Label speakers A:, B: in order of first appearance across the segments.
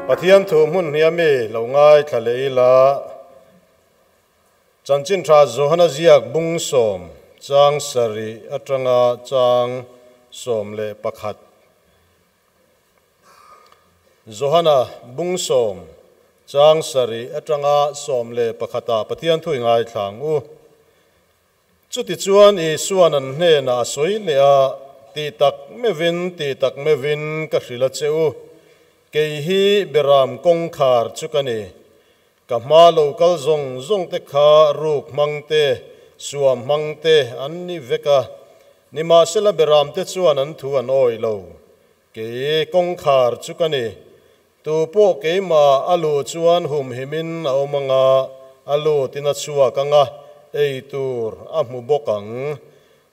A: Pathian thu hmun hnih a mi lo ngaithla leh ila, Chanchin Tha Johana ziak bung sawm chang sarih atanga chang 11. Johana bung sawm chang sarih atanga 11 ah Pathian thu i ngaithla ang u. Chutichuan Isua'n an hnenah a sawi leh a, Ti tak meuhin, ti tak meuhin ka hrilh a che u, kei hi Beram kawngkhar chu ka ni. Ka hma lo kal zawng zawng te kha ruk hmang te, suam hmang te an ni vek a, nimahsela Beram te chuan an thu an awih lo. Kei kawngkhar chu ka ni. Tu pawh keimah a luh chuan humhimin a awm ang a, a lutin a chhuak ang a, ei tur a hmu bawk ang.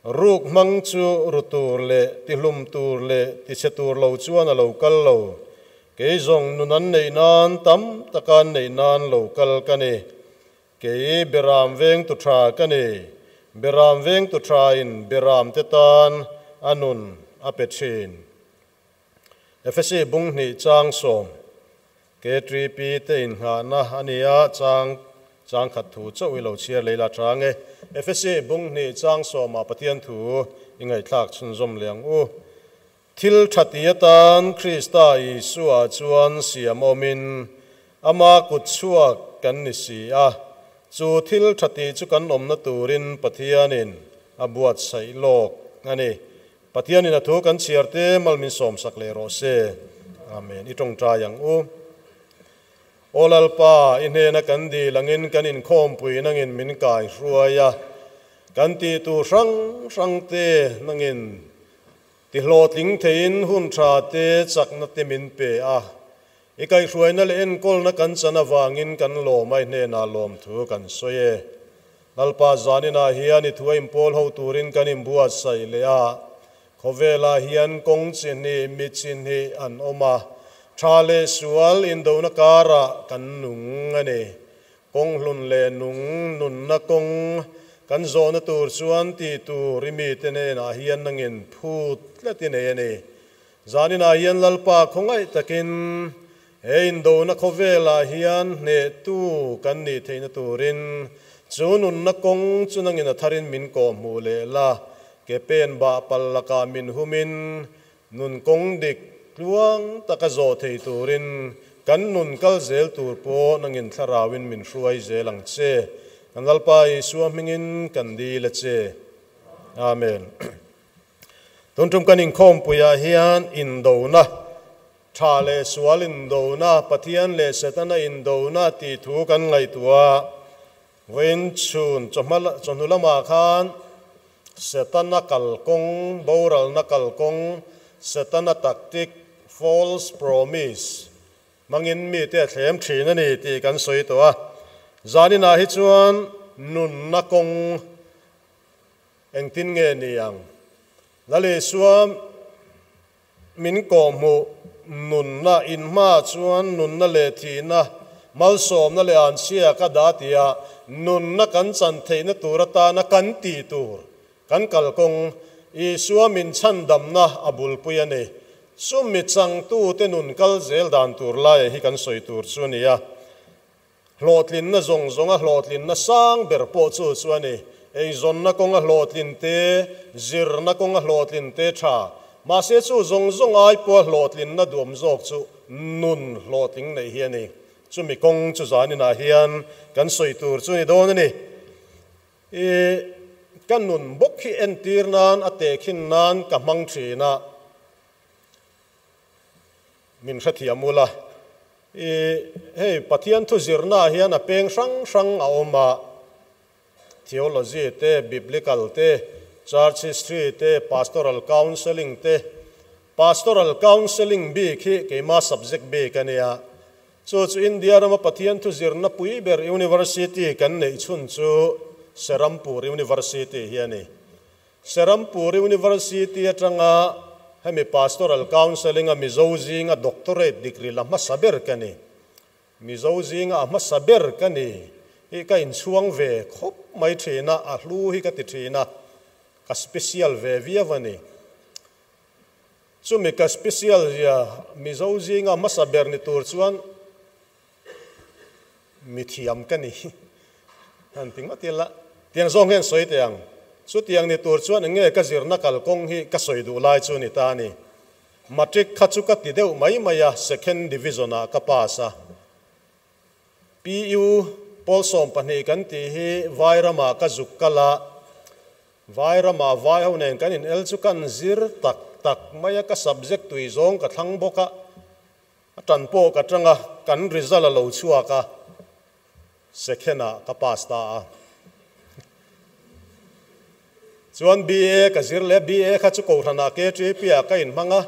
A: Ruk hmang chu ru tur leh tihlum tur leh tichhe tur lo chuan a lo kal lo. Kei zawng nun an neih nan tam taka an neih nan lo kal ka ni. Kei Beram vengtu tha ka ni. Beram vengtu thain Beramte tan a nun a pe thin. Efesi bung hnih chang sawm KTP te innghahna a ni a, chang chang khat thu chauh i lo chhiar lei la chang e. Efesi bung hnih chang sawmah Pathian thu i ngaihthlak chhunzawm leh ang u. Thil tha ti atan Krista Isua chuan siam awmin ama kut chhuak kan ni si a, chu thil tha ti chu kan awmna turin Pathianin a buatsaih lawk a ni. Pathianin a thu kan chhiar te mal min sawmsak leh rawh se. Amen. I tawngtai ang u. Aw Lalpa, i hnena kan dil angin kan inkhawmpui nangin min kai hruai a, kan tih tur hrang hrang te nangin Ti hlawhtling theiin hun tha te chakna te min pe a, i kaihhruaina leh enkawlna kan chan avangin kan lawm a, i hnenah lawmthu kan sawi e. Lalpa zaninah hian i thu a inpawl ho turin kan inbuatsaih leh a, khawvelah hian kawng chi hnih, mi chi hnih an awm a, tha leh sual indona karah kan nung a ni. Kawng hlun leh nung nunna kawng kan zawhna tur chuan tih tur i mite hnenah hian nangin phut tlat i nei a ni. Zaninah hian Lalpa khawngaih takin he indona khawvelah hian hnehtu kan nih theihna turin chu nunna kawng chu nangin a tharin min kawhhmuh leh la, ke pen bah pal lakah min humin Nun kawng dik tluang taka zawh thei turin kan nun kal zel tur pawh nangin thlarauin min hruai zel ang che. Kan Lalpa Isua hmingin kan dil a che. Amen. Tun tum kan inkhawmpuiah hian indona, tha leh sual indona, Pathian leh Setana indona tih thu kan ngaihtuah. Vawiin chhun chawhnu lamah khan Setana kalkawng, boralna kalkawng, Setana tactic, false promise, hmangin mite a thlem thin a ni tih kan sawi tawh a. Zaninah hi chuan nunna kawng engtin nge ni ang? Lal Isua Min kawhhmuh nunna inhma chuan nunna leh thihna, malsawmna leh anchhia ka dah tia nunna kan chan theihna tur atana kan tih tur kan kalkawng Isua min chhandamna a bulpui a ni. Chumi changtute nun kal zel dan tur laia hi kan sawi tur chu a ni a. Hlawhtlinna zawng zawnga hlawhtlinna sang ber pawh chu chu a ni. Eizawnna kawnga hlawhtlin te, zirna kawnga hlawhtlin te tha. Mahse chu zawng zawng ai pawha hlawhtlinna duam zawk chu nun hlawhtling neih hi a ni. Chumi kawng chu zaninah hian kan sawi tur chu a ni dawn a ni. I ka nun bawk hi entir nan a tehkhin nan ka hmang thin a. Min hrethiam ula, i hei Pathian thu zirnaah hian a peng hrang hrang a awm a, Theology te, Biblical te, Church History te, Pastoral Counselling te, Pastoral Counselling bik hi keima subject bik a nia. Chu chu India rama Pathian thu zirna pui ber University kan neih chhun chu Serampur University hi a ni. Serampur University atanga hemi Pastoral Counselling a Mizo zinga Doctorate degree la hmasa ber ka ni. Mizo zinga a hmasa ber ka ni hi ka inchhuang ve khawp mai thin a, a hlu hi ka ti thin a, ka special ve viau a ni. Chumi ka special zia Mizo zinga hmasa ber ni tur chuan mi thiam ka ni han ti ngawt ila, tiang zawng hian sawi teh ang. Chutiang ni tur chuan eng nge ka zirna kalkawng hi ka sawi duh lai chu ni ta a ni. Matric kha chu ka ti deuh mai mai a, second division ah ka pass a. PU pawl 12 kan tih hi Vairamah ka zuk kal a, Vairamah vai ho nen kan in el chu kan zir tak tak mai a, ka subject tui zawng ka thlang bawk a, a tan pawh ka tang a, kan result a lo chhuak a, second ah ka pass ta a. Chuan BA ka zir leh a, BA kha chu Kohhranah KTP ah ka inhmang a,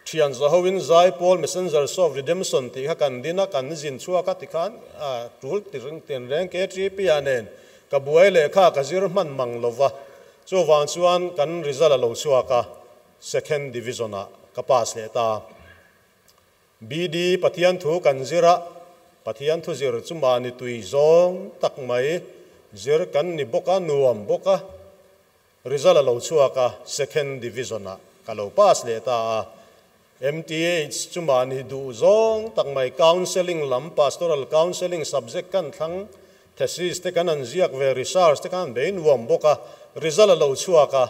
A: thian zahoin Zaipawl Messengers of Redemption tih kha kan din a, kan zin chhuak a tikhan tul tin reng KTP ah nen ka buai leh kha ka zir hman mang lo va, chuvang chuan kan result a lo chhuak a, second division ah ka pass leh ta. BD Pathian thu kan zir a, Pathian thu zir chu mahni tui zawng tak mai zir kan ni bawk a, nuam bawk a, result a lo chhuak a, second division ah ka lo pass leh ta a. MTH chu mahni duh zawng tak mai counselling lam, pastoral counselling subject kan thlang, thesis te kan han ziak ve, research te kan han bei nuam bawk a, result a lo chhuak a.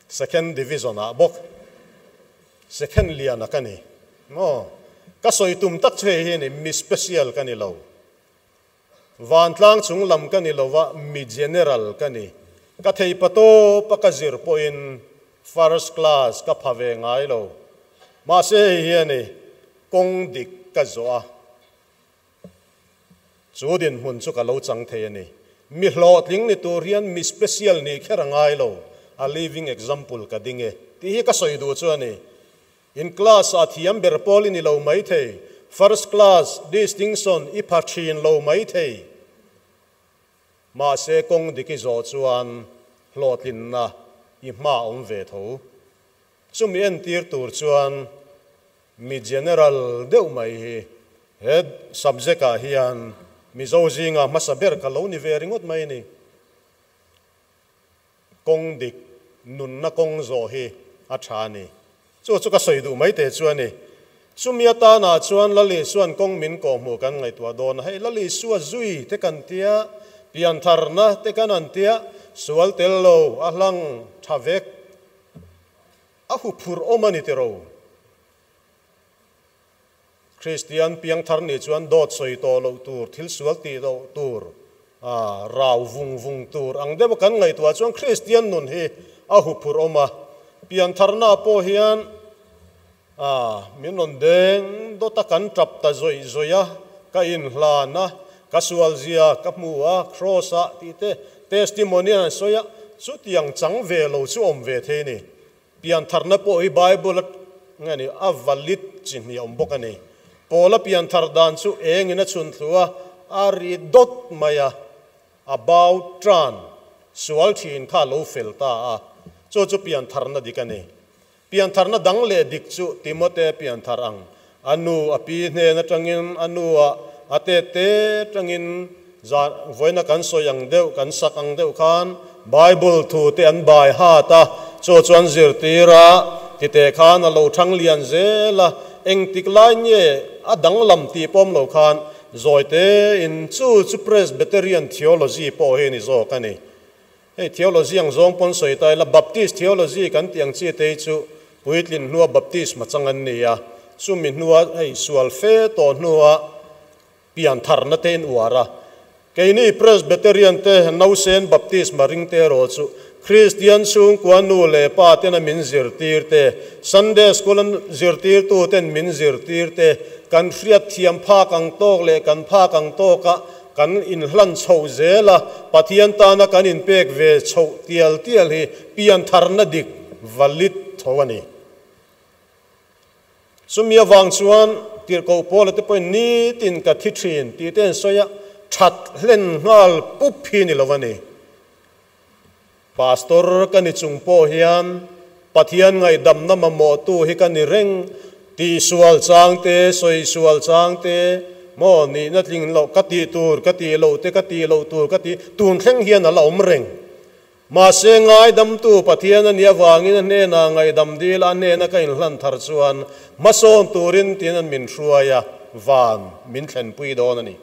A: Second division ah bawk second lian a ka ni maw? Ka sawi tum tak chu hei hi a ni, mi special ka ni lo. Vantlang chung lam ka ni lo va, mi general ka ni. Ka thei pa tawp a ka zir pawhin first class ka pha ve ngai lo. Mahse hei hi a ni, kawng dik ka zawh a. Chu dinhmun chu ka lo chang thei a ni. Mi hlawhtling ni tur hian mi special nih kher a ngai lo, a living example ka ding e tih hi ka sawi duh chu a ni. In class ah thiam ber pawl i ni lo mai thei, first class distinction i pha thin lo mai thei. Mahse kawng dik i zawh chuan hlawhtlinna i hma awm ve tho. Chumi entir tur chuan Mi general deuh mai hi he subject ah hian Mizo zinga hmasa ber ka lo ni ve ringawt mai a ni. Kawng dik, nunna kawng zawh hi a tha a ni. Chu chu ka sawi duh mai te chu a ni. Chumi atana chuan Lal Isua'n kawng min kawhhmuh kan ngaihtuah dawn a, hei Lal Isua zui te kan tia, piantharna te kan an tia, sual tel lo, a hlang tha vek. A hu phur awm a ni tiro. Kristian piangthar nih chuan dawt sawi tawh loh tur, thil sual tih loh tur, rau vung vung tur ang deuha kan ngaihtuah chuan Kristian nun hi a hu phur awm a. Piantharna pawh hian min rawn deng dawt a, kan tap ta zawih zawih a, ka inhlan a, ka sualzia ka hmu a, Kraws ah tih te Testimony an sawi a, chutiang chang ve lo chu awm ve thei a ni. Piantharna pawh hi Bible a nge ni, a valid chi hnih a awm bawk a ni. Paula pianthar dan chu engin a chhun thlu a, a ri dawt mai a, a bau tan sual thin kha a lo fel ta a, chu chu piantharna dik a ni. Piantharna dang leh dik chu Timote pianthar ang, a nu a pi hnen atangin, a nu ah a te te tangin zan vawiina kan sawi ang deuh, kan sak ang deuh khan Bible thu te an bai hat a, chu chuan zirtir a tite khan a lo thang lian zel a, engtik lai nge a danglam tih pawm lo khan zawi tein chu chu Presbyterian theology pawh hi a ni zawk a ni. Hei theology ang zawng pawn sawi ta ila, Baptist theology kan tih ang chi te hi chu puitlin hnua Baptist machang an ni a, chumi hnua hei sual fe tawh hnua pian tharna te in uar a. Keini Presbyterian te nausen Baptist maring te erawh chu Kristian chhungkua nu leh pa tena min zirtir te, Sunday School an zirtirtu ten min zirtir te, kan hriat thiam phak ang tawk leh kan phak ang tawkah Kan inhlan chhoh zel a, Pathian tana kan inpek ve chhoh tial tial hi piantharna dik valid tho a ni. Chumi avang chuan tirhkoh Paula te pawhin nitin ka thi thin tih te an sawi a, that hlen nghal pup hi ni lo a ni. Pastor ka ni chung pawh hian Pathian ngaihdamna mamawhtu hi ka ni reng, tihsual chang te, sawisual chang te, maw nihna tling loh ka tih tur ka tih loh te ka tih loh tur ka tih tun thleng hian a la awm reng. Mahse ngaidamtu Pathian a nih avangin a hnenah ngaihdam dil a hnena ka inhlan thar chuan hmasawn turin tiin an min hruai a, van min thlenpui dawn a ni.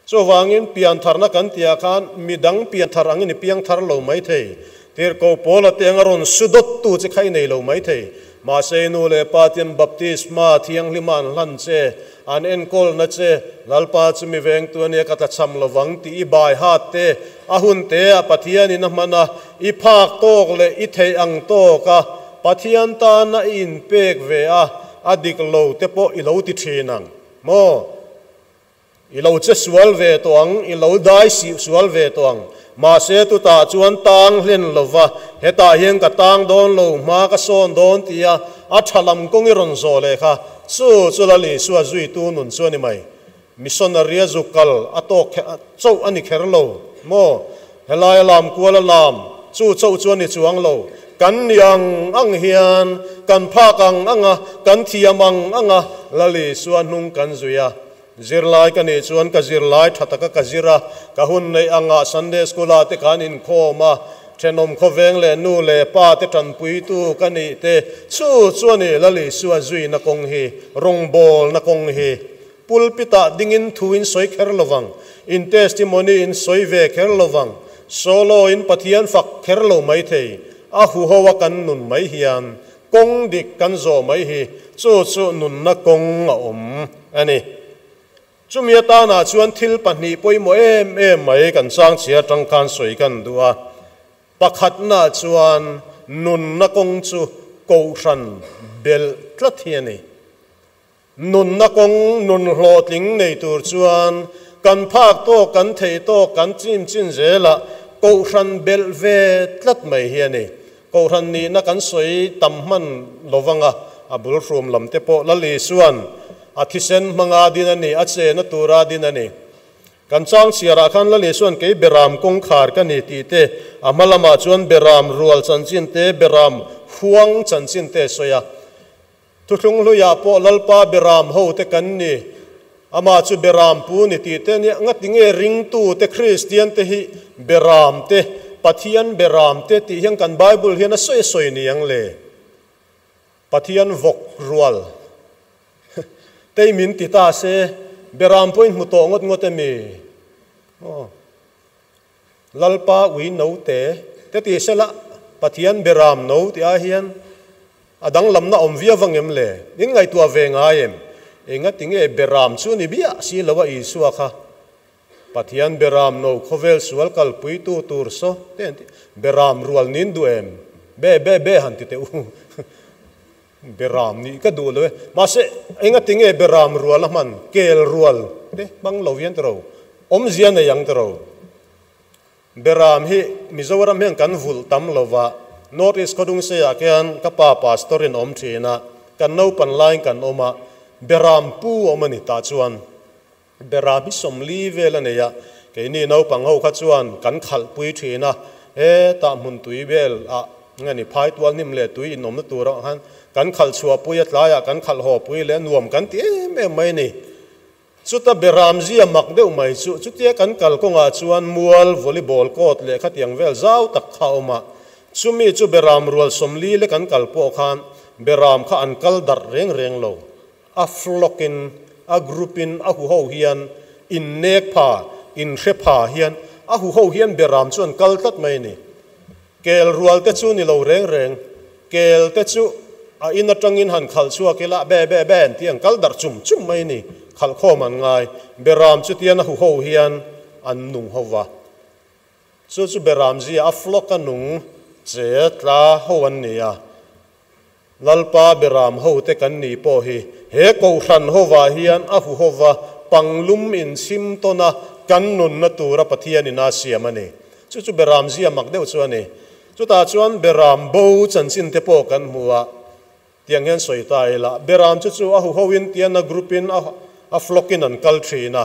A: Chuvangin piantharna kan tihah khan midang pianthar angin i piangthar lo maithei. Tirhkoh Paula te anga rawn su dawttu che kha i nei lo maithei. Mahse i nu leh pa ten baptisma thianghlima an hlan che, an enkawlna che, Lalpa chu mi vengtu a nia ka tlachham lovang tih i bai hat te, a hun teah Pathianin a hman a, i phak tawk leh i theih ang tawka Pathian tana i inpek ve a, a dik lo te pawh i lo ti thin ang maw? I lo che sual ve tawh ang, i lo dai sih sual ve tawh ang. Mahse tutah chuan tang hlen lova, hetah hian ka tang dawn lo, hma ka sawn dawn tia a tha lam kawng i rawn zawh leh kha, chu chu Lal Isua zuitu nun chu a ni mai. Missionary a zuk kal a tawk chauh a ni kher lo maw? Helai a lam kual a lam chu chauh chu a ni chuang lo. Kan ni ang ang hian, kan phak ang anga, kan thiam ang anga Lal Isua hnung kan zui a. Zirlai ka nih chuan ka zirlai tha taka ka zir a, ka hun neih angah Sunday School-ah te khan inkhawm a, thenawm khawveng leh nu leh pa te tanpuitu ka nih te chu chu a ni Lal Isua zuina kawng hi, rawngbawlna kawng hi. Pulpit-ah dingin thu in sawi kher lovang, in testimony in sawi ve kher lovang, solo-in Pathian fak kher lo maithei, a huho a kan nun mai hian Kawng dik kan zawh mai hi chu chu nunna kawng a awm a ni. Chumi atanah chuan thil pahnih pawimawh em em mai kan changchhia atang khan sawi kan duh a. Pakhatnaah chuan nunna kawng chu kohhran belh tlat hi a ni. Nunna kawng nun hlawhtling nei tur chuan kan phak tawk, kan theih tawk, kan chim chin zelah kohhran belh ve tlat mai hi a ni. Kohhran nihna kan sawi tam hman lovang a, a bul hrum lam te pawh Lal Isua'n a thisen hmanga din a ni, a chena tura din a ni. Kan chang chhiarah khan Lal Isua'n kei beram kawngkhar ka ni tih te, a hma lamah chuan beram rual chanchin te, beram huang chanchin te a sawi a. Thuthlung hluiah pawh Lalpa Beram hote kan ni, amah chu Beram pu ni tih te nia, ngati nge ringtute Kristian te hi Beram te, Pathian Beram te tih hian kan Bible hian a sawi a sawi ni ang le? Pathian vawk rual tei min ti ta se, Beram pawhin hmu tawh ngawt ngawt emi? Aw. Lalpa ui no te te ti sela Pathian beram no tih ai hian a danglamna awm viau vang em le? In ngaihtuah ve ngai em? Engati nge beram chu ni biah si lo a Isua kha Pathian beram no khawvel sual kalpuitu tur saw te an ti beram rual nin duh em? Be be be han ti teh u. Beram nih ka duh lo e. Mahse, engati nge beram rual a hman? Kel rual te hmang lo hian tiro. Awmzia nei ang tiro. Beram hi Mizoram hian kan vulh tam lo va, North East Khawdungseiah khian ka pa pastor in awm thin a, kan naupan laiin kan awm a, beram pu awm a ni tah chuan Beram hi 40 vel a nei a, keini naupang ho kha chuan kan khalhpui thin a, hetah hmun tui vel ah nge ni phai tual hnim leh tui inawmna tur ah khan kan khalh chhuahpui a, tlaiah kan khalh haw pui leh nuam kan ti em em mai a ni. Chuta beram zia mak deuh mai chu chutia kan kal kawngah chuan mual volleyball court leh khatiang vel zau tak kha a awm a, chumi chu beram rual 40 lek an kal pawh khan beram kha an kal darh reng reng lo. A flock in, a group in, a huho hian in nek pha, in hre pha hian a huho hian beram chu an kal tlat mai a ni. Kel rual te chu ni lo reng reng, kel te chu a in atangin han khalh chhuak ila be be be an ti an kal darh chum chum mai a ni, khalh khawm an ngai. Beram chu tian a huho hian an nung ho va. Chu chu beram zia a flock a nung che tla ho an ni a. Lalpa beram hote kan nih pawh hi he Kohhran hovah hian a huhova panglum inchhim tawna kan nunna tura Pathianin a siam a ni. Chu chu beram zia mak deuh chu a ni. Chutah chuan beram bo chanchin te pawh kan hmu a, tiang hian sawi ta ila, beram chu chu a huhoin tian a group in a flock in an kal thin a,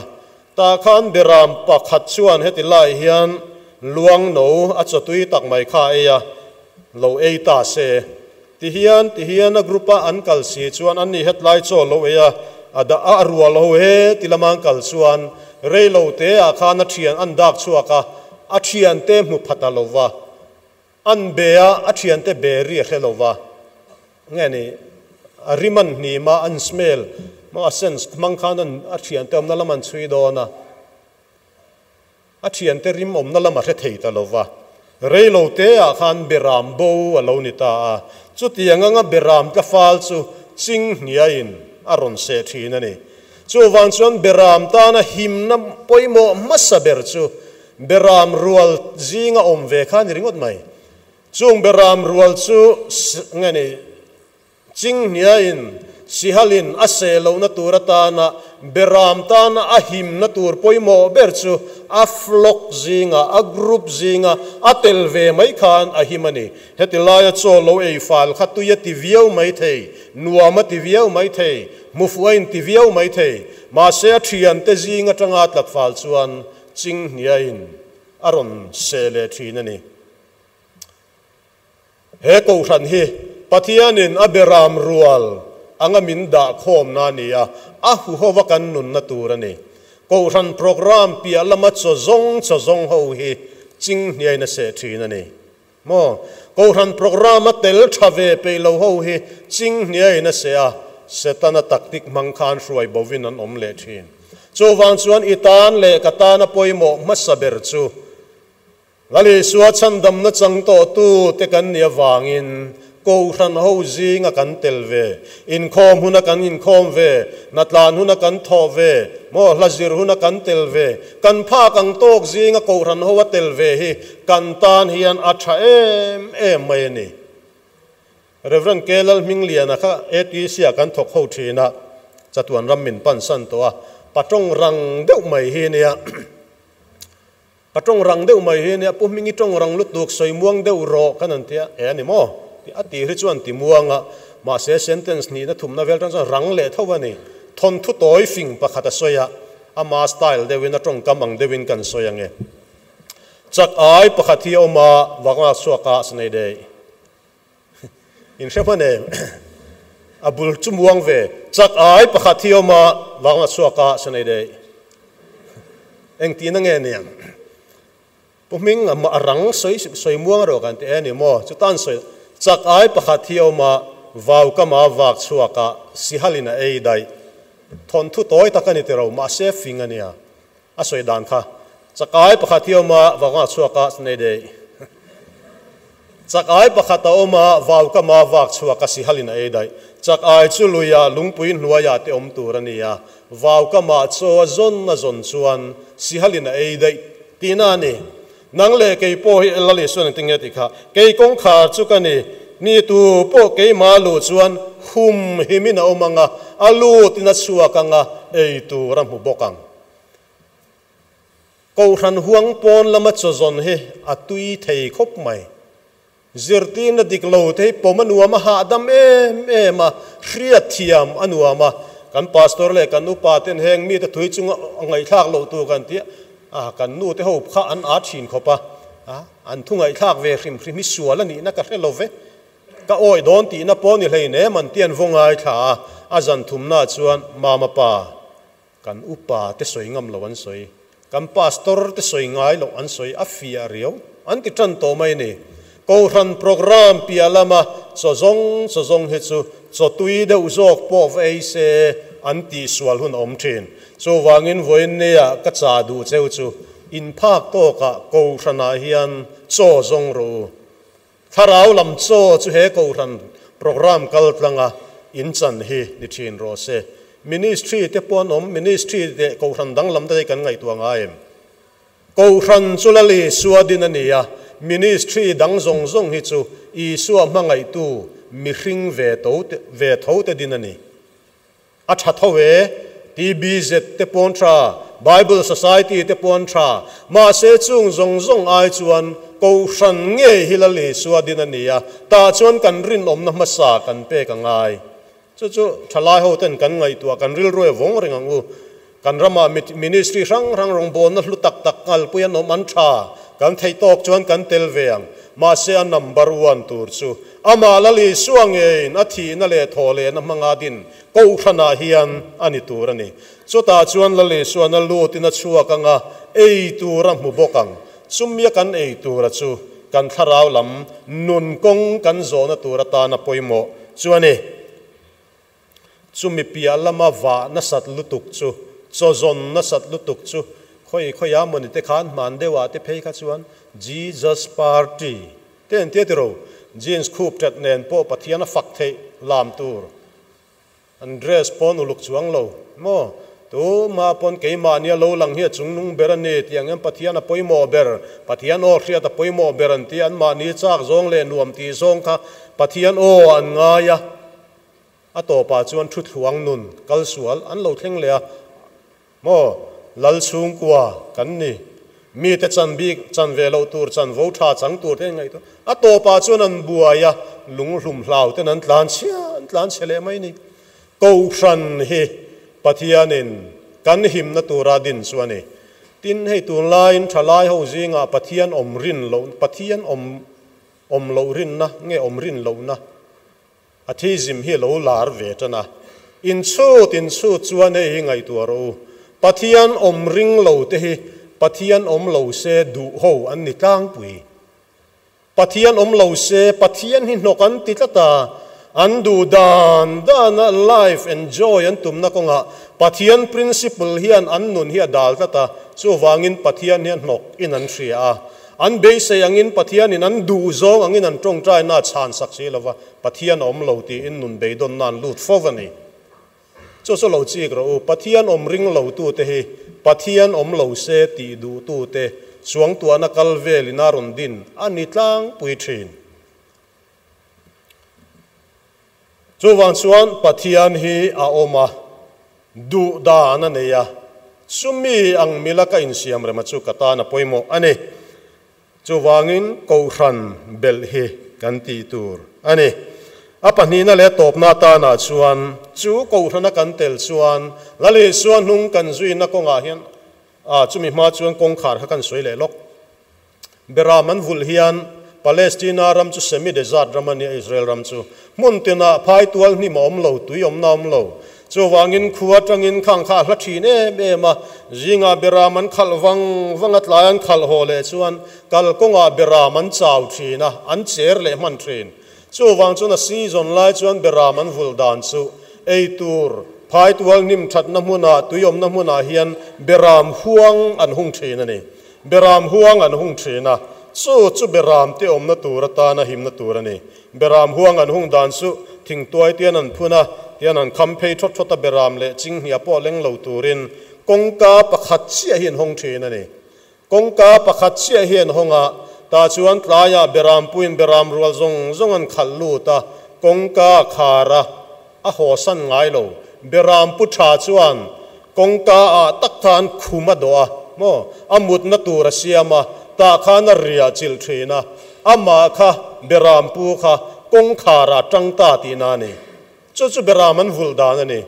A: tah khan beram pakhat chuan heti lai hian luang no a chawtui tak mai kha a ei a, Lo ei ta se. Tihian, tihian a group a an kal si chuan an ni hetlai chaw lo ei a, a dah a, a rual ho he ti lama an kal chuan rei lo te ah khan a thian an dak chhuak a, a thian te hmu phat a lo va. An be a, a thiante be ri a hre lo va, nge ni, a rim an hnim a, an smell maw a sense hmang khan an a thiante awmna lam an chhui dawn a, a thiante rim awmna lam a hre thei ta lo va. Rei lo te ah khan beram bo a lo ni ta a, chutiang anga beram tla fal chu ching hniaiin a rawn seh thin a ni. Chuvang chuan beram tana himna pawimawh hmasa ber chu beram rual zinga awm ve kha a ni ringawt mai. Chung beram rual chu nge ni ching hniaiin sihalin a seh lohna tur atana beram tana a himna tur pawimawh ber chu a flock zinga, a group zinga a tel ve mai khan a him a ni. Heti laia chaw lo ei fal kha tui a ti viau mai thei, nuam a ti viau mai thei, hmufu a inti viau mai thei. Mahse a thiante zing atanga tlat fal chuan ching hniaiin a rawn seh leh thin a ni. He kohhran hi Pathianin a beram rual anga min dah khawmna a ni a, a huhova kan nunna tur a ni. Kohhran programme piah lama chaw zawng chaw zawng ho hi ching hniaiin a seh thin a ni. Maw? Kohhran programme a tel tha ve peih lo ho hi ching hniaiin a seh a, Setana tactic hmang khan hruai bovin an awm leh thin. Chuvang chuan i tan leh ka tana pawimawh hmasa ber chu Lal Isua chhandamna chang tawhtu te kan nih avangin Kohhran ho zinga kan tel ve, inkhawm huna kan inkhawm ve, hnatlan huna kan thawh ve, maw hla zir huna kan tel ve, kan phak ang tawk zinga Kohhran ho a tel ve hi kan tan hian a tha em em mai a ni. Rev. K. Lalhmingliana kha ATC ah kan thawk ho thin a, chatuan ram min pansan tawh a, patawng rang deuh mai hi nia. Ka tawng rang deuh mai hi ania, Pu Hmingi tawng rang lutuk sawi muang deuh rawh kan han ti a, e a ni maw? Tih a tir hi chuan ti muang a, mahse sentence hnihna thumna vel tan chuan rang leh tho a ni. Thawnthu tawi fing pakhat a sawi a, ama style deuhin a tawngkam ang deuhin kan sawi ang e. Chak ai pakhat hi a awm a, vanga chhuak a sa nei daih. In hre hman em? A bul chu muang ve. Chak ai pakhat hi awm a, vang a chhuak a, sa nei daih. Eng tihna nge niang? Pu Hming a rang sawi sawi muang erawh kan ti e ni maw? Chutan sawi chak ai pakhat hi awm a, vau kama vak chhuak a, sihalin a ei daih. Thawnthu tawi tak a ni tiro, mahse fing a nia. A sawi dan kha, Chakai pakhat hi a awm a, vau kama chhuak a, sa nei daih. Chakai pakhat a awm a, vau kama vak chhuak a, sihalin a ei daih. Chakai chu luia lungpui hnuaiah te awm tur a ni a, vau kama chaw a zawn a zawn chuan sihalin a ei daih tihna a ni. Nang leh kei pawh hi Lal Isuan engtin nge tih kha, Kei kawngkhar chu ka ni, ni tu pawh keimah luh chuan hum himin a awm ang a, a lutin a chhuak ang a, ei tur a hmu bawk ang. Kohhran huang pawn lama chaw zawn hi a tui thei khawp mai. Zirtirna dik lo te hi pawm a nuam a, hahdam em em a, hriatthiam a nuam a. Kan pastor leh kan upa ten heng mite thui chunga ngaihthlak loh tur kan ti a, kan nu te ho kha an aa thin khawp a, an thu ngaihthlak ve hrim hrim hi sual a nihna ka hre lo ve. Ka awih dawn tihna pawh ni hleinem an ti an vaw ngaithla a, a zan thumnaah chuan mama pa Kan upa te sawi ngam lo an sawi, kan pastor te sawi ngai loh an sawi a fiah riau an ti tan tawh mai ni. Kohhran programme piah lama chaw zawng chaw zawng hi chu chaw tui deuh zawk pawh va ei se an tihsual hun a awm thin. Chuvangin vawiin nia ka chah duh cheu chu inphak tawkah kohhranah hian chaw zawng rawh u. Thlarau lam chaw chu he Kohhran programme kal tlanga in chan hi ni thin rawh se. Ministry te pawh an awm, Ministry leh Kohhran dang lam te hi kan ngaihtuah ngai em? Kohhran chu Lal Isua din a ni a, Ministry dang zawng zawng hi chu Isua hmangaihtu mihring ve to ve tho te din a ni. A tha tho e, TBZ te pawn tha, Bible Society te pawn tha, mahse chung zawng zawng ai chuan Kohhran ngei hi Lal Isua din a ni a, tah chuan kan rinawmna hmasa kan pek a ngai. Chu chu thalai ho ten kan ngaihtuah, kan rilru e vawng reng ang u. Kan ramah ministry hrang hrang rawngbawlna hlu tak tak ngalpui an awm an tha, kan theih tawk chuan kan tel ve ang. Mahse a number one tur chu amah Lal Isua ngeiin a thihna leh thawhlehna hmanga din Kohhranah hian a ni tur a ni. Chutah chuan Lal Isuan a lutin a chhuak anga ei tur a hmu bawk ang. Chumia kan ei tura chu kan thlarau lam nun kawng kan zawhna tur atana pawimawh chu a ni. Chumi piah lama vah nasat lutuk chu, chaw zawn nasat lutuk chu, khawi khawiah mawni te khan hman deuhah te phei kha chuan Jesus Party te an tia tiro, jeans khup ṭet nen pawh Pathian a fak theih lam tur an dress pawn uluk chuang lo maw? Tumah pawn keimahnia lo lang hi a chungnung ber a ni tih ang em Pathian a pawimawh ber, Pathian aw hriat a pawimawh ber an ti a, anmahni chak zawng leh nuam tih zawng kha Pathian aw an ngai a. A tawpah chuan thuthluang nun kal sual an lo thleng leh a, Maw, Lal chhungkua kan ni. Mite chan bik, chan ve loh tur, chan vo tha chang tur te an ngaihtuah. A tawpah chuan an buai a, lunghlum hlau ten an tlan chhia, an tlan chhe leh mai ni. Kohhran hi Pathianin kan himna tura din chu a ni. Tin, hei tunlaiin thalai ho zingah Pathian awm rin loh, Pathian awm awm loh rinna nge awm rin lohna Atheism hi a lo lar ve tan a, inchhut inchhut chuan hei hi ngaihtuah rawh u, Pathian awm ring lo te hi Pathian awm lo se duh ho an ni tlangpui. Pathian awm lo se Pathian hi hnawk an ti tlat a, an duh dan dana life enjoy an tumna kawngah Pathian principle hian an nun hi a dal tlat a, chuvangin Pathian hian hnawk in an hria a. An beisei angin Pathianin an duh zawng angin an tawngtaina a chhan sak si lova, Pathian a awm lo tiin nun beidawnna an lut fo a ni. Chu chu lo chik rawh u, Pathian awm ring lotute hi Pathian awm lo se tih duhtute chuangtuahna kal velin a rawn din a ni tlangpui thin. Chuvang chuan Pathian hi a awm a, duh dan a nei a, chumi ang mila ka insiam rema chu ka tan a pawimawh a ni. Chuvangin Kohhran belh hi kan tih tur a ni. A pahnihna leh tawpna atanah chuan chu Kohhrana kan tel chuan Lal Isua hnung kan zuina kawngah hian a chumi hma chuan kawngkhar kha kan sawi leh lawk. Beram an vulh hian Palestina ram chu semi-desert ram a nia, Israel ram chu hmun tinah phai tual hnim a awm lo, tui awmna a awm lo. Chuvangin khua atangin khang kha a hla thin em em a, zingah beram an khalh vang vang a, tlai an khalh haw leh chuan kalkawngah beram an chau thin a, an cher leh hman thin. Chuvang chuan a season lai chuan beram an vulh dan chu ei tur phai tual hnim thatna hmunah, tui awmna hmunah hian beram huang an hung thin a ni. Beram huang an hung thin a, chu chu beram te awmna tur atana himna tur a ni. Beram huang an hung dan chu thingtuai tian an phun a, tian an kham phei thawt thawt a, beram leh chinghnia pawh leng lo turin kawngka pakhat chiah hi an hawng thin a ni. Kawngka pakhat chiah hi an hawng a, tah chuan tlaiah beram puiin beram rual zawng zawng an khalh lut a, kawngka a khar a, a hawsan ngai lo. Beram pu tha chuan Kawngka ah tak khan khum a dawh a, maw? A mutna tur a siam a, tah khan a riah chilh thin a, amah kha Beram pu kha kawngkhar ah tang ta tihna a ni. Chu chu Beram an vulh dan a ni.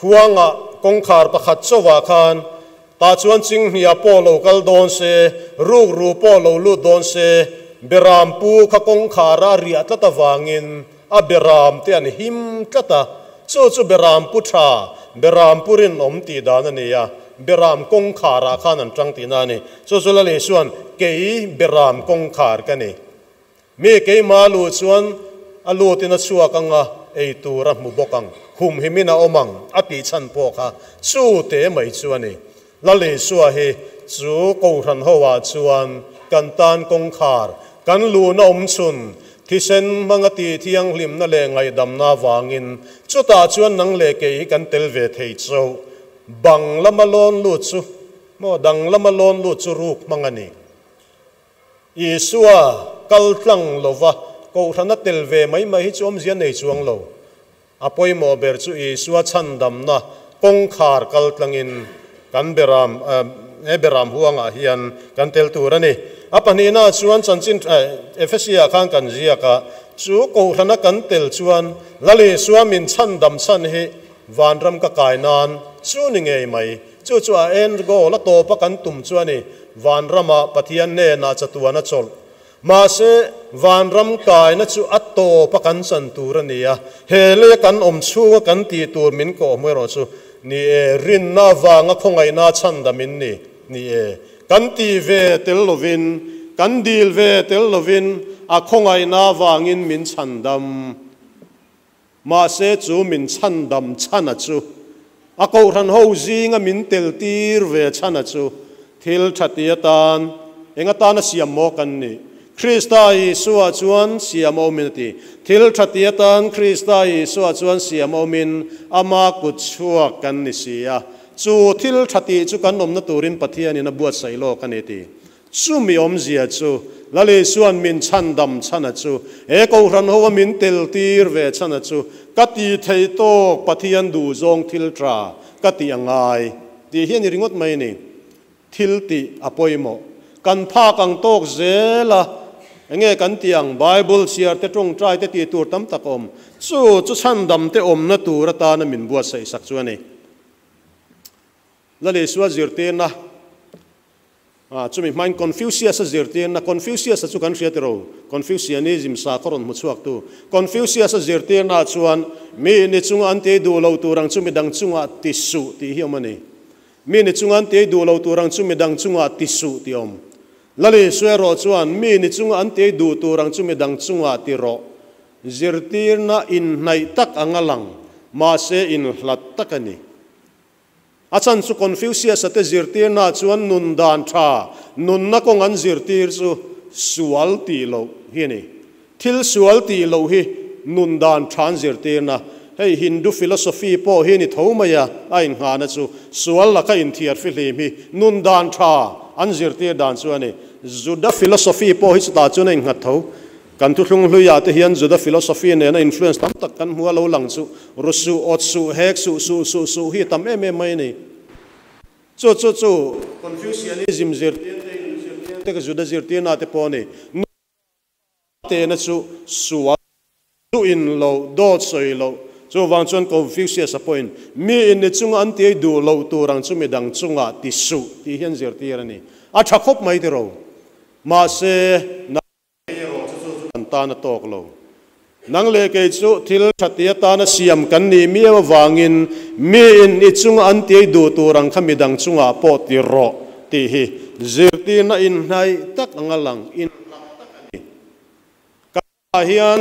A: Huangah kawngkhar pakhat chauhah khan tah chuan chinghnia pawh lo kal dawn se, rukru pawh lo lut dawn se, Beram pu kha kawngkhar ah a riah tlat avangin A beram te an him tlat a, chu chu beram pu tha, beram pu rinawm tih dan a ni a, beram kawngkhar ah khan an tang tihna a ni. Chu chu Lali chuan, Kei beram kawngkhar ka ni. Mi keimah lu chuan a lutin a chhuak ang a, ei tur a hmu bawk ang, humhimin a awm ang a tih chhan pawh kha chu te mai chu a ni. Lali Isua hi chu Kohhran ho ah chuan kan tan kawngkhar, kan luhna awm chhun, thisen hmanga tih thianghlimna leh ngaihdamna avangin chutah chuan nang leh kei hi kan tel ve thei chauh. Bang lama lawn lut chu maw dang lama lawn lut chu ruk hmang a ni. Isua kal tlang lova Kohhrana tel ve mai mai hi chu awmzia nei chuang lo. A pawimawh ber chu Isua chhandamna kawngkhar kal tlangin kan beram he beram huangah hian kan tel tur a ni. A pahnihna chuan chanchin Efesia khan kan ziak a, chu Kohhrana kan tel chuan Lal Isua min chhandam chhan hi vanram ka kai nan chu ni ngei mai. Chu chu a end goal, a tawpa kan tum chu a ni, vanramah Pathian hnenah chatuan a chawlh. Mahse, vanram kaina chu a tawp a kan chan tur a ni a, he lei a kan awm chhunga kan tih tur min kawh hmu erawh chu ni e, rinna avanga khawngaihna chhandam in ni, ni e, kan ti ve tel lovin Kan dil ve tel lovin a khawngaihna vangin min chhandam. Mahse chu min chhandam chhana chu a kohhran ho zinga min tel tir ve chhana chu thil tha ti atan eng atana siam maw kan nih? Krista Isua chuan siam awmin a ti. Thil tha ti atan Krista Isua chuan siam awmin ama kut chhuak kan ni si a. Chu thil tha tih chu kan awmna turin Pathianin a buatsaih lawk a ni ti. Chumi awmzia chu Lal Isua'n min chhandam chhana chu, he Kohhran ho a min tel tir ve chhana chu, ka ti thei tawk Pathian duhzawng thil tha ka tih a ngai tih hi a ni ringawt mai ni. Thil tih a pawimawh. Kan phak ang tawk zel a, enge kan tih ang? Bible chhiar te, tawngtai te tih tur tam tak a awm. Chu chu chhandam te awmna tur atana min buatsaih sak chu a ni. Lal Isua zirtirna Ah, chumi hmain Confucius-a zirtirna, Confucius-a chu kan hria tiro, Confucianism sakhaw rawn hmu chhuaktu. Confucius-a zirtirnaah chuan, Mi ni chunga an tei duh lo tur ang chu midang chungah ti suh tih hi awm a ni. Mi ni chunga an tei duh lo tur ang chu midang chungah ti suh tih awm. Lal Isua erawh chuan, Mi ni chunga an tei duh tur ang chu midang chungah ti rawh. Zirtirna inhnaih tak anga lang, mahse inhlat tak a ni. A chan chu Confucius-a te zirtirnaah chuan nun dan tha, nunna kawng an zirtir chu sual tih loh hi a ni. Thil sual tih loh hi nun dan tha an zirtirna. Hei Hindu philosophy pawh hi ni tho mai a, a innghahna chu sual laka inthiar fihlim hi nun dan tha an zirtir dan chu a ni. Juda philosophy pawh hi chutah chuan a innghat tho. Kan thuthlung hluiah te hian Juda philosophy nena influence tam tak kan hmu a, lo lang chu ru suh, awt suh, hek suh, suh suh suh hi a tam em em mai a ni. Chu chu chu Confucianism zirtir te, Hindu zirtir te, Juda zirtirna te pawh a ni. Nu tehna chu sual duh in loh, dawt sawi loh. Chuvang chuan Confucius-a pawhin mi in ni chunga an tiai duh loh tur ang chu midang chungah ti suh tih hian zirtir a ni. A tha khawp mai tiro. Mahse, Kei erawh chu chu chu kan tan a tawk lo. Nang leh kei chu thil tha ti atana siam kan nih miau avangin miin i chunga an tiai duh tur ang kha midang chungah pawh ti rawh tih hi zirtirna inhnaih tak anga lang inhlat tak a ni. Ka hian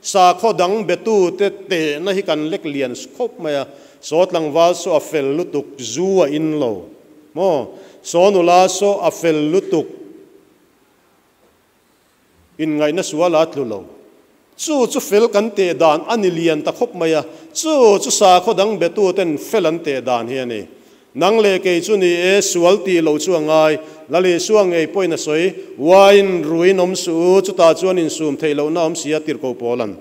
A: sakhaw dang betute tehna hi kan lek lian khawp mai a, saw tlangval saw a fel lutuk zu a in lo maw, saw nula saw a fel lutuk, Inngaihna sual a tlu lo. Chu chu fel kan teh dan a ni lian ta khawp mai a, chu chu sakhaw dang betuten fel an teh dan hi a ni. Nang leh kei chu ni e, sual tih loh chu a ngai. Lalisua ngei pawhin a sawi, Wine ruin awm suh u, chutah chuan insum theih lohna awm si a, tirhkoh Paula'n.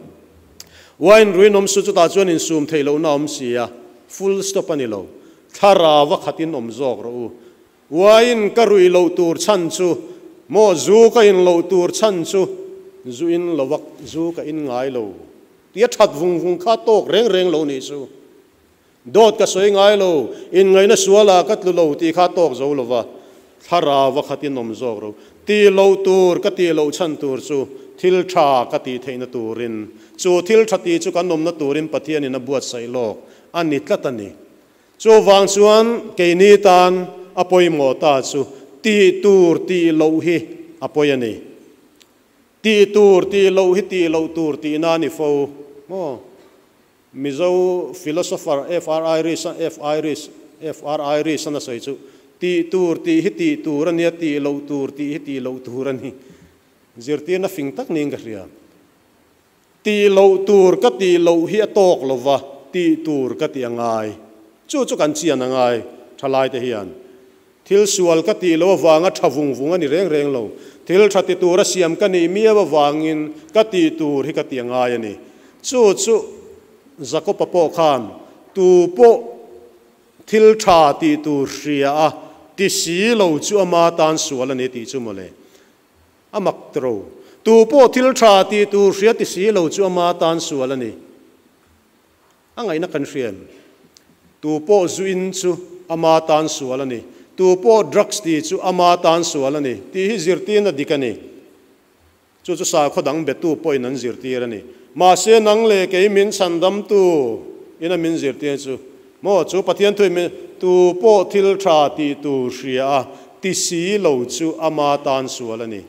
A: Wine ruin awm suh, chutah chuan insum theih lohna awm si a, full stop a ni lo. Thlarau a khatin awm zawk rawh u. Wine ka ruih loh tur chhan chu maw zu ka in loh tur chhan chu zu in lo a zu ka in ngai lo tih a that vung vung kha tawk reng reng lo nih chu. Dawt ka sawi ngai lo, inngaihna sualah ka tlu lo tih kha tawk zo lo va, thlarau a khatin awm zawk ro. Tih loh tur ka tih loh chhan tur chu thil tha ka tih theihna turin, chu thil tha tih chu kan awmna turin Pathianin a buatsaih lawk a ni tlat a ni. Chuvang chuan keini tan a pawimawh ta chu tih tur tih loh hi a pawi a ni. Tih tur tih loh hi tih loh tur tihna a ni fo maw? Mizo philosopher FR Irish a F Irish FR Irish an a sawi chu tih tur tih hi tih tur a nia, tih loh tur tih hi tih loh tur a ni. Zirtirna fing tak niin ka hria. Tih loh tur ka tih loh hi a tawk lo va, tih tur ka tih a ngai. Chu chu kan chian a ngai, thalaite hian. Thil sual ka tih loh avanga tha vung vung a ni reng reng lo. Thil tha ti tura siam ka nih miau avangin ka tih tur hi ka tih a ngai a ni. Chu chu Jakob-a pawh khan tu pawh thil tha tih tur hria a ti si lo chu ama tan sual a ni tih chu mawle. A mak tiro. Tu pawh thil tha tih tur hria ti si lo chu ama tan sual a ni. A ngaihna kan hria em? Tu pawh zu in chu ama tan sual a ni. Tu pawh drugs ti chu ama tan sual a ni tih hi zirtirna dik a ni. Chu chu sakhaw dang betu pawhin an zirtir a ni. Mahse nang leh kei min chhandamtu ina min zirtir chu maw chu Pathian thuin min tu pawh thil tha tih tur hria a ti si lo chu ama tan sual a ni.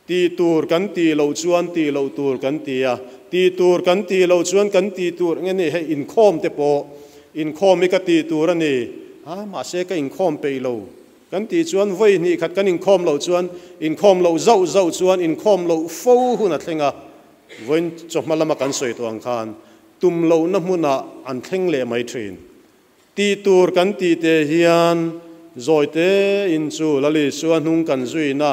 A: Tih tur kan tih loh chuan tih loh tur kan ti a, tih tur kan tih loh chuan kan tih tur nge ni hei inkhawm te pawh inkhawm hi ka tih tur a ni a, mahse ka inkhawm peih lo kan tih chuan vawi hnih khat kan inkhawm loh chuan inkhawm loh zauh zauh chuan inkhawm loh fo hun a thleng a, vawiin chawhma lama kan sawi tawh ang khan tum lohna hmunah an thleng leh mai thin. Tih tur kan tih te hian zawi te in chu Lalisua hnung kan zuina,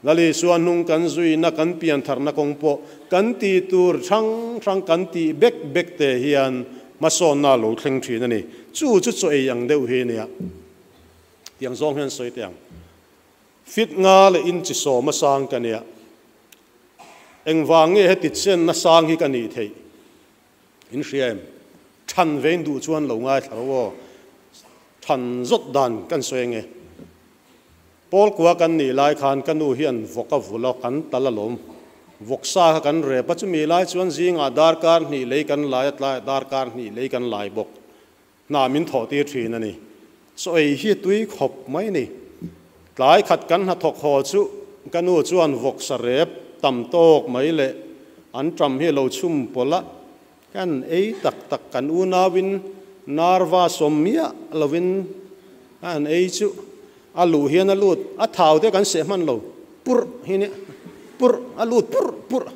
A: Lalisua hnung kan zuina kan piantharna kawng pawh kan tih tur hrang hrang kan tih bek bek te hian hmasawnna a lo thleng thin a ni. Chu chu chaw ei ang deuh hi a nia. Tiang zawng hian sawi teh ang. Fit nga leh inchi sawma sang ka nia. Engvang nge heti chenna sang hi ka nih theih? In hria em? Than ve in duh chuan lo ngaithla ro aw. Than zawt dan kan sawi ange. Pawl kua kan nih lai khan ka nu hian vawk a vul a, kan tal alawm. Vawk sa kha kan rep a, chumi lai chuan zingah darkar hnih lei kan lai a, tlaiah darkar hnih lei kan lai bawk. Hna min thawh tir thin a ni. Chaw ei hi tui khawp mai ni. Tlai khat kan hnathawk haw chu ka nu chuan vawksa rep tam tawk mai leh an ṭam hi a lo chhum pawlh a, kan ei tak tak kan unauin narva sawm miah lovin a han ei chu a luh hian a lut a thau te kan seh hman lo purh hi nia purh a lut purh purh.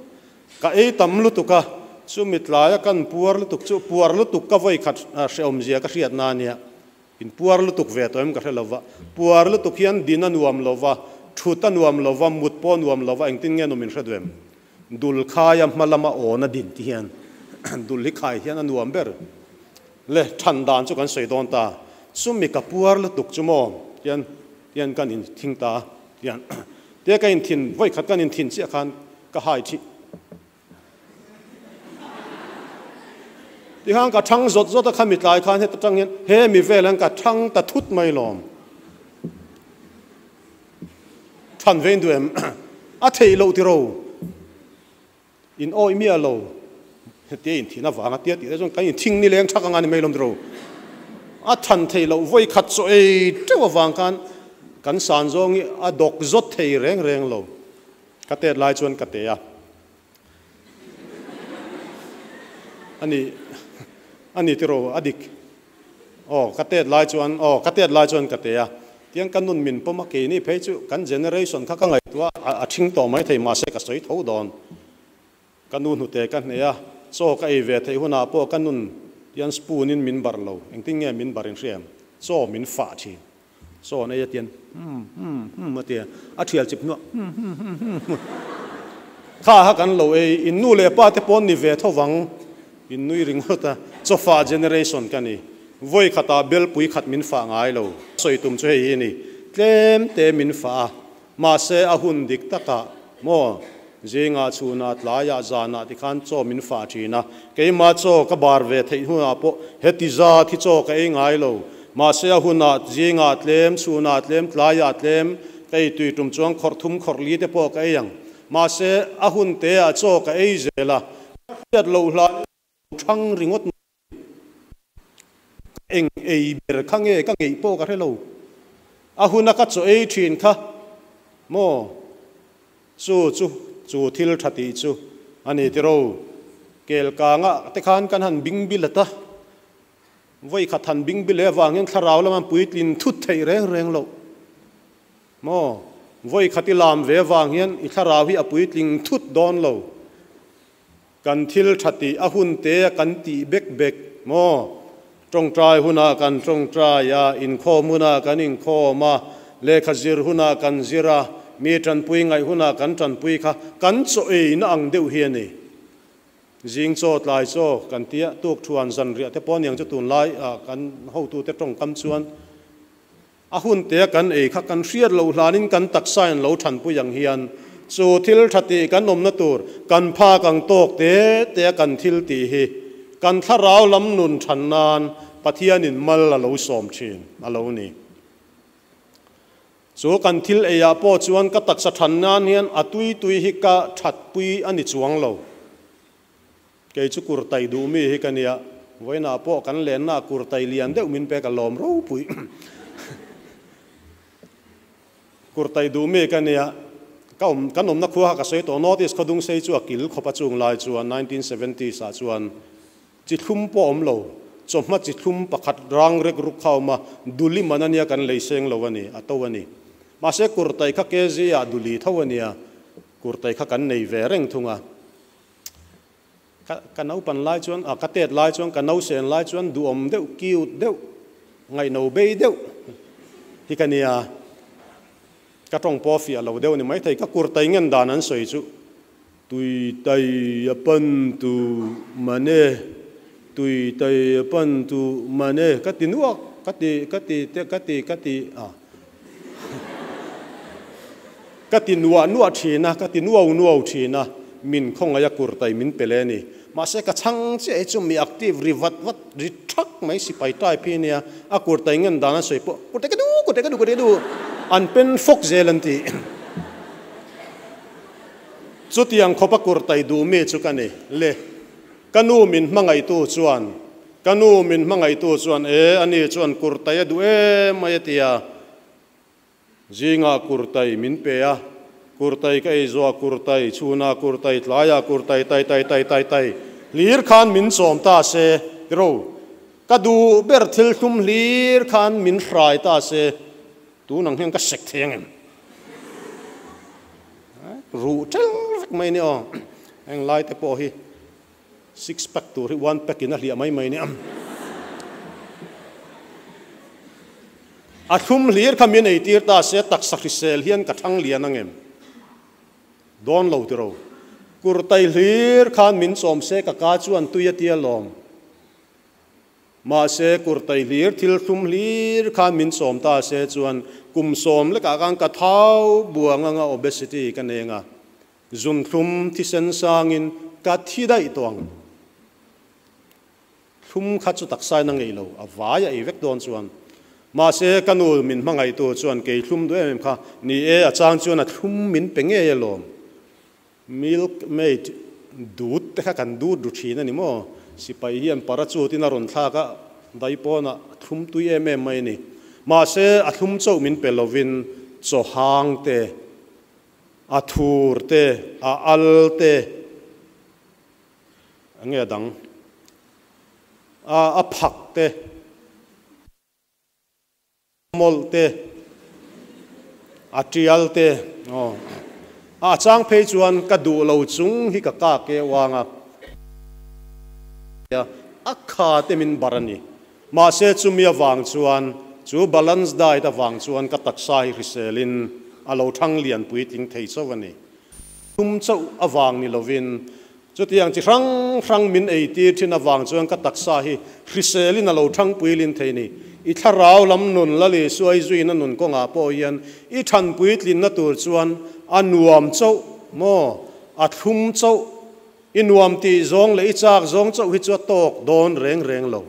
A: Ka ei tam lutuk a, chumi tlaia kan puar lutuk chu puar lutuk ka vawi khat hrehawmzia ka hriat na ania. In puar lutuk ve tawh em ka hre lova, puar lutuk hian din a nuam lova, thut a nuam lova, mut pawh a nuam lova, engtin nge nuam in hre duh em? Dul khaia hma lama awn a din ti hian dul hi khai hian a nuam ber. Le, than dan chu kan sawi dawn ta, chumi ka puar lutuk chu maw tian tian kan inthing ta tian tia ka inthin vawi khat kan inthin chiah khan Ka hai thih. Tikhan ka thang zawt zawt a, khami tlai khan heta tang hian he mi vel hian ka thang ta thut mai lawm. Than vein duh em? A theih loh tiro. In awih miah lo. Hetia in thin avanga tia tih te chuan kan in thing ni leng thak anga ni mai lawm tiro. A than theih loh vawi khat chaw ei teuh avang khan kan san zawng hi a dawk zawt thei reng reng lo. Ka tet lai chuan ka te a. Ani, ani tiraw a dik. Aw, ka tet lai chuan, aw, ka tet lai chuan ka te a. Tiang ka nun min pawm a, keini phei chu kan generation kha ka ngaihtuah a, a ṭhing tawh mai thei, mahse ka sawi tho dawn. Ka nu hnute ka hneh a, chaw ka ei ve theih hunah pawh ka nun tian spoon in min barh lo, engtin nge min barh in hria em? Chaw min fah ṭhin. Chaw an ei a tian hum hum hum a tia, a ṭhial chip hnuah hum hum hum hum hum. Kha kha kan lo ei, in nu leh pa te pawh an ni ve tho vang, in nui ringawt a, chaw fah generation ka ni. Vawi khatah belpui khat min fah ngai lo. Sawi tum chu hei hi a ni, tlem te min fah a, Mahse, a hun dik takah maw, zingah, chhunah, tlaiah, zanah tikhan chaw min fah thin a. Keimah chaw ka bar ve theih hunah pawh heti zat hi chaw ka ei ngai lo. Mahse, a hunah zingah tlem, chhunah tlem, tlaiah tlem ka ei tui tum chuan khawrh thum khawrh li te pawh ka ei ang. Mahse, a hun teah chaw ka ei zel a. Ka hriat loh hlai thang ringawt mai. Ka eng ei ber kha nge ka ngeih pawh ka hre lo. A huna ka chaw ei thin kha maw? Chu chu chu thil tha tih chu a ni tiro. Kel kanga te khan kan han bing bil ata. Vawi khat han bing bil leh avang hian thlarau lam an puitlin thut theih reng reng loh. Maw? Vawi khat i lam ve avang hian i thlarau hi a puitling thut dawn lo. Kan thil tha tih a hun te a kan tih bek bek maw? Tawngtai hunah kan tawngtai a, inkhawm hunah kan inkhawm a, lehkha zir hunah kan zir a, mi tanpui ngaih hunah kan tanpui kha kan chaw eina ang deuh hi a ni. Zing chaw, tlai chaw kan tia, tuk thuan zanriah te pawh aniang chu tunlai ah kan hotute tawngkam chuan A hun te kan ei kha kan hriat loh hlanin kan taksa in lo thanpui ang hian chu thil tha tih kan awmna tur kan phak ang tawk te te a kan thil tih hi kan thlarau lam nun than nan Pathianin mal a lo sawm thin a lo ni. Chu kan thil ei ah pawh chuan ka taksa than nan hian a tui tui hi ka that pui a ni chuang lo. Kei chu kurtai duh mi hi ka nia, vawiinah pawh kan lenna kurtai lian deuh min pek a lawm ropui. Kurtai duh mi ka nia, Ka awm, kan awmna khua kha ka sawi tawh, North East khawdung sei chu a kil khawp a chung lai chuan 1970s ah chuan chi thlum pawh a awm lo, chawhma chi thlum pakhat rang rek ruk kha a awm a, duli man a nia kan lei seng lo a ni, a to a ni. Mahse kurtai kha kg ah duli tho a nia, kurtai kha kan nei ve reng thung a. Ka ka naupan lai chuan, a ka tet lai chuan, ka nausen lai chuan duhawm deuh, cute deuh, ngaihno bei deuh hi ka nia. Ka tawng pawh a fiah lo deuh a ni maithei. Ka kur tai ngen dan an sawi chu, Tui tai a pan tu mane, tui tai a pan tu mane ka ti nuak, ka ti, ka ti te, ka ti, ka ti a. Ka ti nuah nuah thin a, ka ti nuau nuau thin a, min khawngaih a kur tai min pe leh a ni. Mahse ka chhang chiah hi chu mi active ri vat vat ri thak mai sipai type hi a nia, a kur tai ngen dan an sawi pawh kur tai ka duh, kur tai ka duh, kur tai ka duh an pen fawk zel an ti. Chutiang khawp a kur tai duh mi chu ka ni le. Ka nu min hmangaihtu chuan, ka nu min hmangaihtu chuan e ani chuan kur tai a duh em mai a ti a. Zingah kurtai min pe a, kurtai ka ei zuah kurtai, chhunah kurtai, tlaiah kurtai, tai tai tai tai tai hlir khan min chawm ta se tiro. Ka duh ber thil hlum hlir khan min hrai ta se, tun ang hian ka sek thei ang em? Ruh tel vek mai ni aw, heng lai te pawh hi six pack tur hi one pack in a hliah mai mai nia. A thlum hlir kha min ei tir ta se taksa hrisel hian ka thang lian ang em? Dawn lo tiro. Kurtai hlir khan min chawm se ka ka chuan tui a tia lawm. Mahse kurtai hlir thil thlum hlir khan min chawm ta se chuan kum sawm lekah khan ka thau buang anga obesity ka neng a. Zunthlum thisen sangin ka thi daih tawh ang. Thlum kha chu taksain a ngeih lo, a vai a ei vek dawn chuan. Mahse, ka nu min hmangaihtu chuan kei thlum duh em em kha, ni e, a chang chuan a thlum min pe ngei alawm. Milk maid dut te kha kan dut ru thin a ni maw? Sipai hian parachute in a rawn thlak a, dai pawnah thlum tui em em mai a ni. Mahse, a thlum chauh min pe lovin chaw hang te, A thur te, a al te, eng nge a dang? A a phak te, mawlh te, a tial te, aw. A chang phei chuan ka duh lo chung hi ka kak e uang a, a kha te min bar a ni. Mahse chumi avang chuan, chu balance diet avang chuan ka taksa hi hriselin a lo thang lian puitling thei chauh a ni. Thum chauh avang ni lovin, chutiang chi hrang hrang min eitir thin avang chuan ka taksa hi hriselin a lo thang puilin thei ni. I thlarau lam nun la leh suai zuina nun kawngah pawh hian i than puitlinna tur chuan a nuam chauh maw, a thlum chauh I nuam tih zawng leh i chak zawng chauh hi chu a tawk dawn reng reng lo.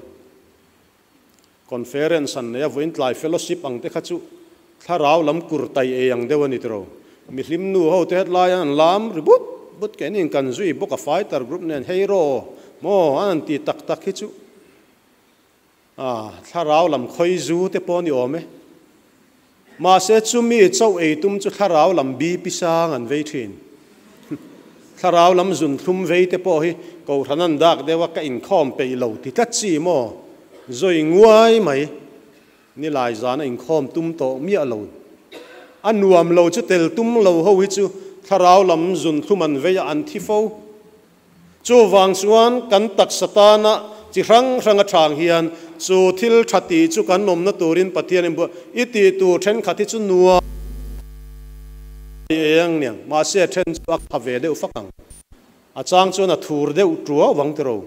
A: Conference an nei a, vawiin tlai fellowship ang te kha chu thlarau lam kur tai ei ang deuh a ni tiro. Mihlim nu ho te hetlai an lam ri but but keini kan zui bawk a fighter group nen hero maw an han ti tak tak hi chu a thlarau lam khawi zu te pawh a ni awm e. Mahse chumi chauh ei tum chu thlarau lam bi pi sang an vei thin. Thlarau lam zunthlum vei te pawh hi Kohhran an dak deuh a ka inkhawm peih lo ti tlat chi maw? Zawi nguai mai. Nilai zan a inkhawm tum tawh miah lo. A nuam lo chu tel tum lo ho hi chu thlarau lam zunthlum an vei a an thi fo. Chuvang chuan kan taksa tana chi hrang hrang atang hian chu thil tha tih chu kan awmna turin Pathianin buai i tih tur thenkhat hi chu nuam eng niang mahse a then chu a kha ve deuh fak ang. A chang chuan a thur deuh tuau vang tiro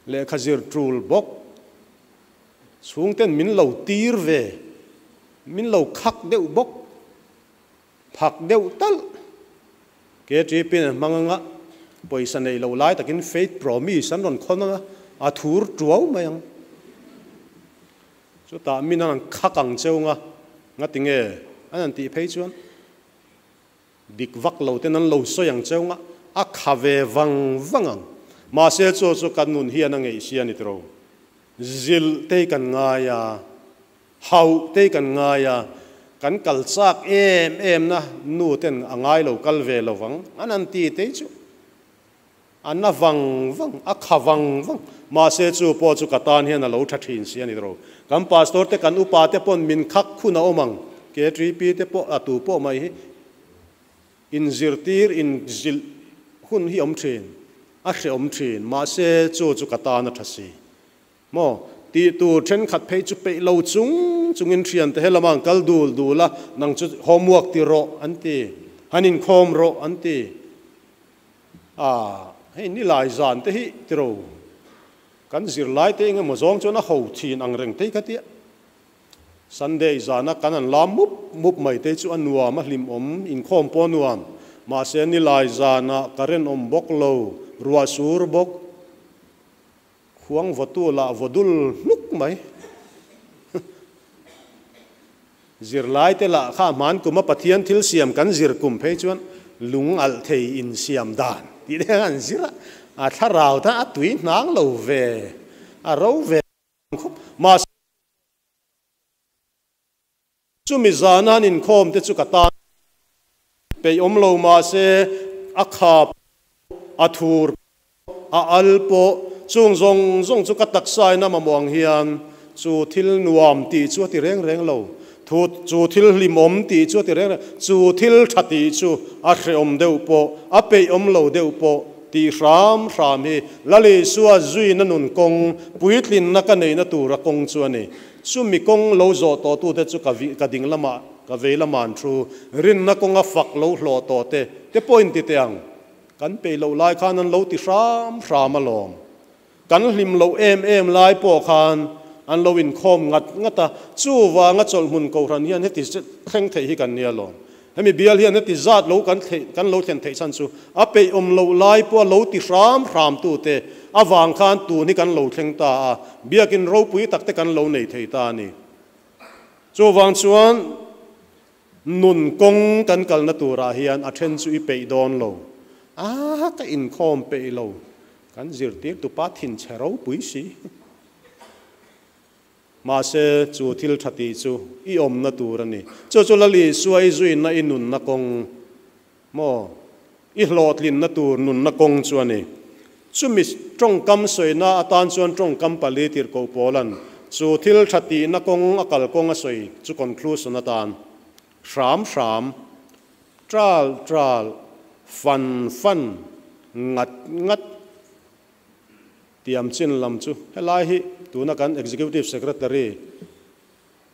A: lehkha zir tul bawk chhungten min lo tir ve min lo khak deuh bawk. Phak deuh talh. KTP in an hmang anga, pawisa neih loh lai takin faith promise an rawn khawn anga, a thur tuau mai ang. Chutah min an khak ang cheu nga, ngati nge an han tih phei chuan dik vak lo ten an lo sawi ang cheu nga, a kha ve vang vang ang. Mahse chu chu kan nun hian a ngeih si a ni tiro. Zilh te hi kan ngai a. Hauh te kan ngai a, Kan kal chak em em na nu ten a ngai lo kal ve lovang an an ti te chu a na vang vang a kha vang vang mahse chu pawh chu ka tan hian a lo tha thin si a ni ro. Kan pastor te kan upa te pawn min khak khun a awm ang KTP te pawh a tu pawh mai hi in zirtir in zilh hun hi awm thin a hreawm thin mahse chu chu ka tan a tha si. Maw? Tih tur thenkhat phei chu peih lo chung chungin thiante he lamah an kal dul dul a, nang chu homework ti rawh an ti, han inkhawm rawh an ti. Ah, hei nilai zan te hi tiro, kan zirlai te engemaw zawng chuan a ho thin ang reng thei kha tia. Sunday zana kan han lam mup mup mai te chu a nuam, a hlimawm, inkhawm pawh a nuam. Mahse nilai zanah current awm bawk lo, ruah sur bawk. Khuang vawtu lah vaw dul hnuk mai. Zirlaite lah kha hman kuma Pathian thil siam kan zir kum phei chuan lung alh thei insiam dan tih te an zir a, a thlarau tan a tui hnang lo ve, a ro ve khawp. Mahse chumi zana an inkhawm te chu ka tan peih awm lo mahse a khap, a thur pawh, a al pawh, chung zawng zawng chu ka taksa in a mamawh ang hian chu thil nuam tih chu a ti reng reng lo, thu chu thil hlimawm tih chu a ti reng reng, chu thil tha tih chu a hrehawm deuh pawh, a peih awm lo deuh pawh tih hram hram hi Lalisua zuina nun kawng puitlinna ka neihna tura kawng chu a ni. Chumi kawng lo zawh tawhtute chu ka vi, ka ding lamah, ka vei lamah an thu. Rinna kawnga fak lo hlawh tawh te, te pawh in ti teh ang. Kan peih loh lai khan an lo ti hram hram alawm. Kan hlim loh em em lai pawh khan an lo inkhawm ngat ngat a, chuvanga chawlhhmun kohhran hian heti thleng theih hi kan nia lawm. Hemi bial hian heti zat lo kan theih, kan lo thlen theih chhan chu a peih awm loh lai pawha lo ti hram hram tute avang khan tun hi kan lo thleng ta a, biakin ropui tak te kan lo nei thei ta a ni. Chuvang chuan nun kawng kan kalna turah hian a then chu i peih dawn lo. A, ka inkhawm peih lo, kan zirtirtupa thinchhe ropui si. Mahse, chu thil tha tih chu i awmna tur a ni. Chu chu Lal Isua i zuina i nunna kawng maw? I hlawhtlinna tur nunna kawng chu a ni. Chumi tawngkam sawina atan chuan tawngkam pali tirhkoh Paula'n chu thil tha tihna kawng a kal kawng a sawi chu conclusion atan hram hram, tral tral, fan fan, ngat ngat, Tiam chin lam chu helai hi tuna kan Executive Secretary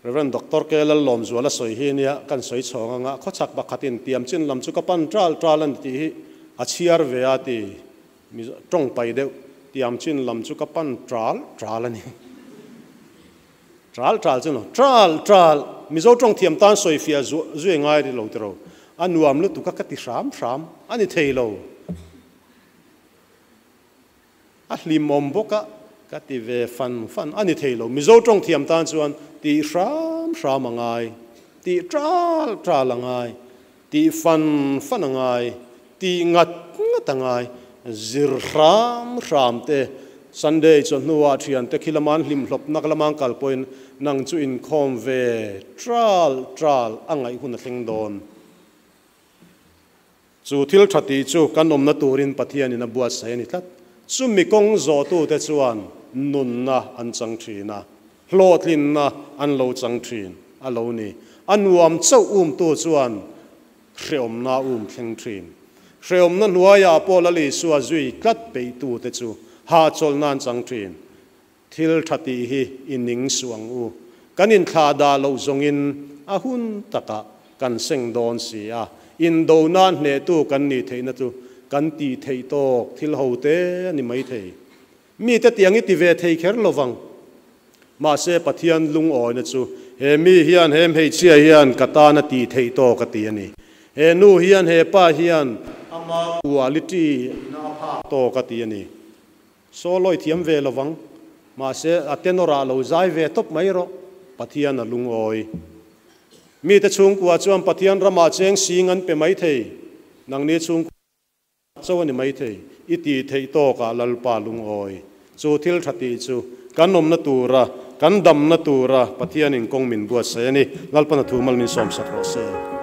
A: Rev. Doctor K. Lallawmzuala sawi hi nia kan sawi chhawng anga khawchhak pakhatin tiam chin lam chu ka pan ṭal ṭal a ni tih hi a chhiar ve a ti Mizo ṭawng pai deuh tiam chin lam chu ka pan ṭal ṭal a ni ṭal ṭal chu no ṭal ṭal Mizo ṭawng thiam tan sawi fiah zui ngai ri lo tiro a nuam lutuk a ka ti hram hram a ni thei lo. A hlimawm bawk a, ka ti ve fan fan. A ni thei lo, Mizo tawng thiam tan chuan tih hram hram a ngai, tih ṭal ṭal a ngai, tih fan fan a ngai, tih ngat ngat a ngai, zir hram hram te, Sunday chawhnuah thiante khi lama an hlimhlawp nak lama an kal pawhin nang chu inkhawm ve ṭal ṭal a ngaih hun a thleng dawn. Chu thil tha tih chu kan awmna turin Pathianin a buatsaih a ni tlat. Chumi kawng zawhtute chuan nunna an chang thin a, hlawhtlinna an lo chang thin a lo ni. A nuam chauh umtu chuan hreawmna a um thleng thin. Hreawmna hnuaiah pawh Lal Isua zui tlat peihtute chu hahchawlhna an chang thin. Thil tha tih hi i ning suh ang u. Kan inthlah dah loh zawngin a hun takah kan seng dawn si a, indo nan hnehtu kan nih theihna chu kan tih theih tawk thil ho te a ni mai thei. Mite tiang i ti ve thei kher lo vang. Mahse Pathian lungawina chu he mi hian he hmeichhia hian ka tan a tih theih tawk a ti a ni. He nu hian he pa hian ama quality ina a phak tawk a ti a ni. Sawlawi thiam ve lovang, mahse a tenor ah lo zai ve tawp mai rawh, Pathian a lungawi. Mite chhungkua chuan Pathian ramah cheng sing an pe mai thei, nangni chhungkua cho a ni mai thei, i tih theih tawkah Lalpa lungawi. Chu thil tha tih chu kan awmna tura, kan damna tura Pathianin kawng min buatsaih a ni. Lalpana thu mal min sawmsak rawh se.